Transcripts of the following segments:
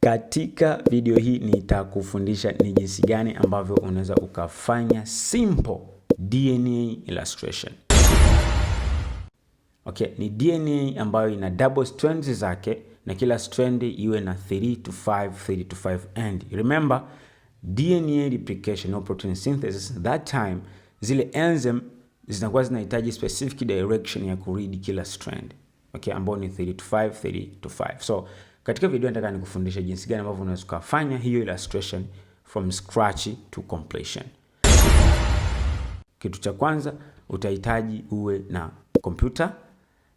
Katika video hii nitakufundisha ni jinsi gani ambavyo unaweza ukafanya simple DNA illustration. Okay, ni DNA ambayo ina double strands zake na kila strand iwe na 3 to 5, 3 to 5 end. Remember DNA replication or protein synthesis, that time zile enzyme zinakuwa zinahitaji specific direction ya kuread kila strand. Okay, ambao ni 3 to 5, 3 to 5. So katika video nataka nikufundishe jinsi gani ambavyo unaweza kufanya hiyo illustration from scratch to completion. Kitu cha kwanza utahitaji uwe na kompyuta,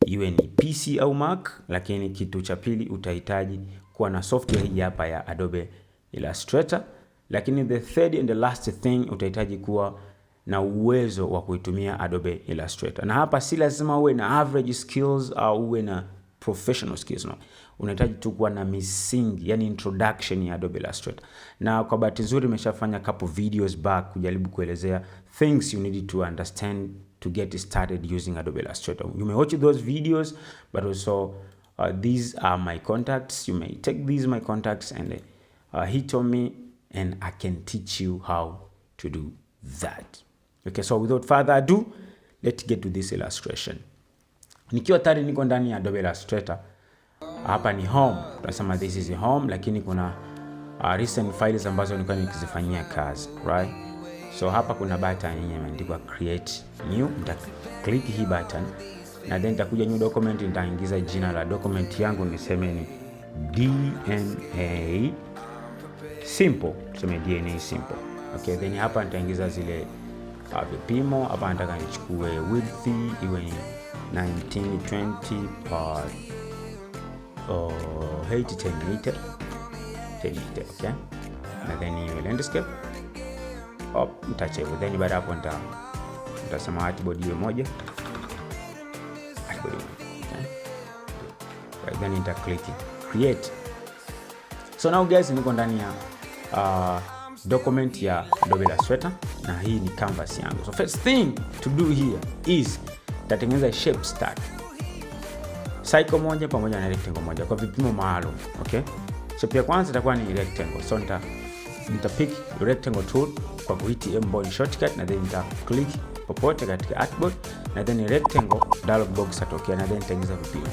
iwe ni PC au Mac, lakini kitu cha pili utahitaji kuwa na software hii hapa ya Adobe Illustrator, lakini the third and the last thing utahitaji kuwa na uwezo wa kuitumia Adobe Illustrator. Na hapa si lazima uwe na average skills au uwe na professional skills, no. Unahitaji tu kuwa na misingi, yani introduction ya Adobe Illustrator. Na kwa bahati nzuri nimeshafanya couple videos back kujaribu kuelezea things you need to understand to get started using Adobe Illustrator. You may watch those videos, but also these are my contacts. You may take these my contacts and hit on me and I can teach you how to do that. Okay, so without further ado, let's get to this illustration. Nikiwa tayari niko ndani ya Adobe Illustrator. Hapa ni home, tunasema this is home, lakini kuna recent files ambazo nilikuwa nikizifanyia kazi, right? So hapa kuna button yenye imeandikwa create new, nita click hii button na then nitakuja new document, nitaingiza jina la document yangu niseme ni DNA simple, tuseme DNA simple. Okay, then hapa nitaingiza zile vipimo. Hapa nataka nichukue width iwe ni 1920 per 8 1080 1080, okay, na then iwe landscape up, nitaacha hivyo. Then baada hapo nitasema artboard iwe moja, artboard moja, okay. Then nita click create. So now guys, niko ndani ya document ya Adobe Illustrator na hii ni canvas yangu. So first thing to do here is nitatengeneza shapes tatu, circle moja pamoja na rectangle moja kwa vipimo maalum. Okay, shape ya kwanza itakuwa ni rectangle, so nita pick rectangle tool kwa kuhit M button shortcut na then nita click popote katika artboard na then rectangle dialog box atokea na then nitaingiza vipimo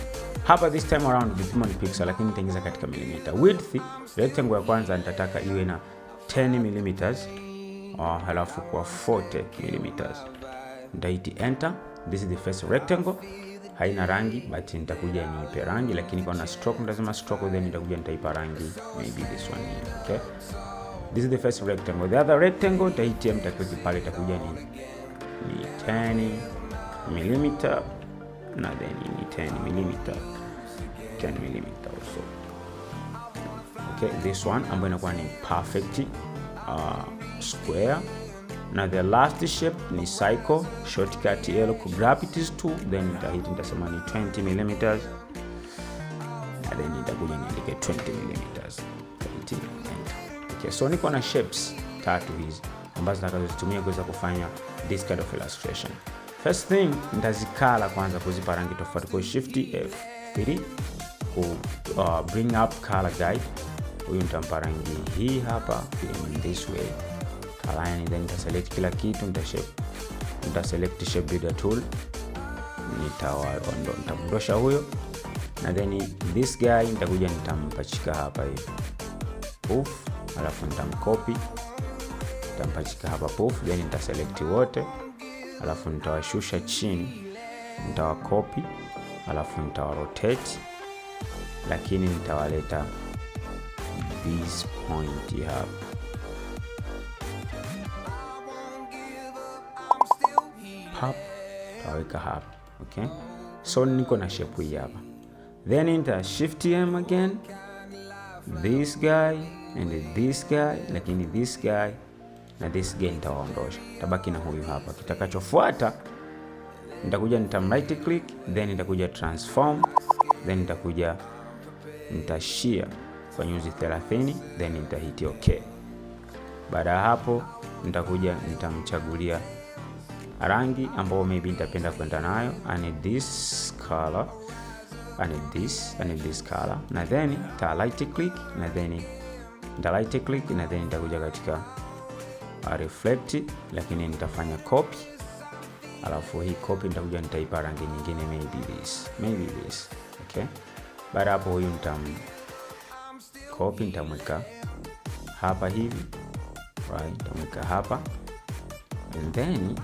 hapa. This time around vipimo ni pixel, lakini nitaingiza katika milimita. Width rectangle ya kwanza nitataka iwe na 10 mm, halafu kwa 40 mm. Nitahit enter. This is the first rectangle, haina rangi but nitakuja niipe rangi, lakini kwa na stroke nitasema stroke, then nitakuja nitaipa rangi maybe this one here. Okay, this is the first rectangle. The other rectangle nitahit M, nitaclick pale, itakuja ni 10 mm na then ni 10 mm, 10 mm also. Okay, this one ambayo inakuwa ni perfect square, na the last shape ni circle, shortcut L ku grab it is 2, then nitahit, nitasema ni 20 mm na then nitakuja niandike 20 mm, 20, enter. Okay, so niko na shapes tatu hizi ambazo nitakazozitumia kuweza kufanya this kind of illustration. First thing nitazicolor kwanza kuzipa rangi tofauti kwa Shift F3 ku bring up color guide. Huyu nitampa rangi hii hapa in this way align, then nita select kila kitu, nita shape, nita select shape builder tool, nitamondosha huyo na then this guy nitakuja nitampachika hapa hivi poof, alafu nitamcopy, nitampachika hapa poof, then nitaselect wote, alafu nitawashusha chini, nitawacopy, alafu nitawarotate, lakini nitawaleta this point hapa. Pap, taweka hapa. Okay, so niko na shape hii hapa, then nita shift M again, this guy and this guy, lakini this guy na this guy nitawaondosha, tabaki na huyu hapa. Kitakachofuata nitakuja nitam right click, then nitakuja transform, then nitakuja nitashare kwa nyuzi 30, then nitahit okay. Baada ya hapo nitakuja nitamchagulia rangi ambayo maybe nitapenda kwenda nayo, and this color. I need this, I need this color, na then nita right click, na then nita right click, na then nitakuja katika reflect, lakini nitafanya copy, alafu hii copy nitakuja nitaipa rangi nyingine, maybe this, maybe this. Okay, baada hapo huyu nitam copy, nitamweka hapa hivi, right, nitamweka hapa and then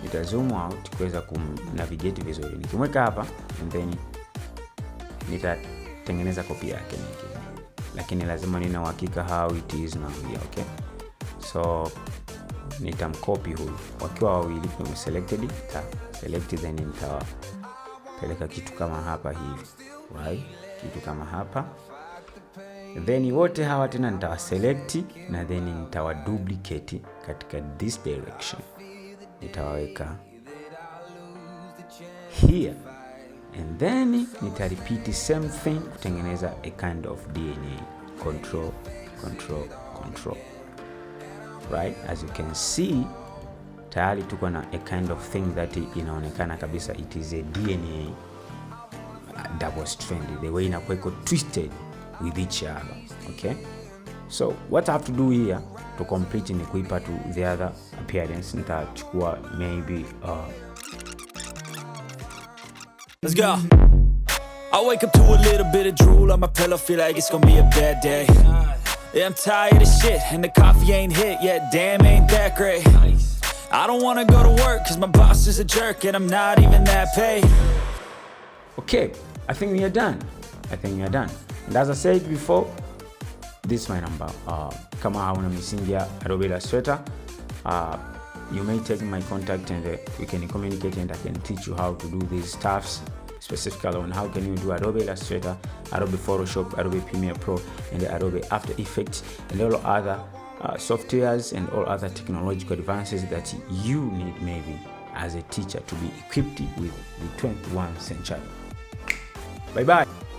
nita zoom out kuweza kumnavigate vizuri. Nikimweka hapa and then nitatengeneza copy yake nyingine, lakini lazima nina uhakika how it is now here. Okay, so nitamcopy huyu wakiwa wawili, selected, nita select then nitawapeleka kitu kama hapa hivi, right, kitu kama hapa. Then wote hawa tena nitawaselect na then nitawaduplicate katika this direction, nitawaweka here and then nita repeat same thing kutengeneza a kind of DNA. Control, control, control, right? As you can see, tayari tuko na a kind of thing that inaonekana kabisa it is a DNA double strand, the way inakuwa iko twisted with each other. Okay, so what I have to do here to complete ni kuipa to the other appearance. Nitachukua maybe Let's go. I wake up to a little bit of drool on my pillow, feel like it's gonna be a bad day. Yeah, I'm tired of shit, and the coffee ain't hit yet. Damn, ain't that great. I don't wanna go to work, 'cause my boss is a jerk, and I'm not even that paid. Okay, I think we are done. I think we are done. And as I said before, this is my number. Kama hauna misingi ya Adobe Illustrator, you may take my contact and we can communicate and I can teach you how to do these stuffs, specifically on how can you do Adobe Illustrator, Adobe Photoshop, Adobe Premiere Pro, and Adobe After Effects, and all other softwares and all other technological advances that you need maybe as a teacher to be equipped with the 21st century. Bye bye.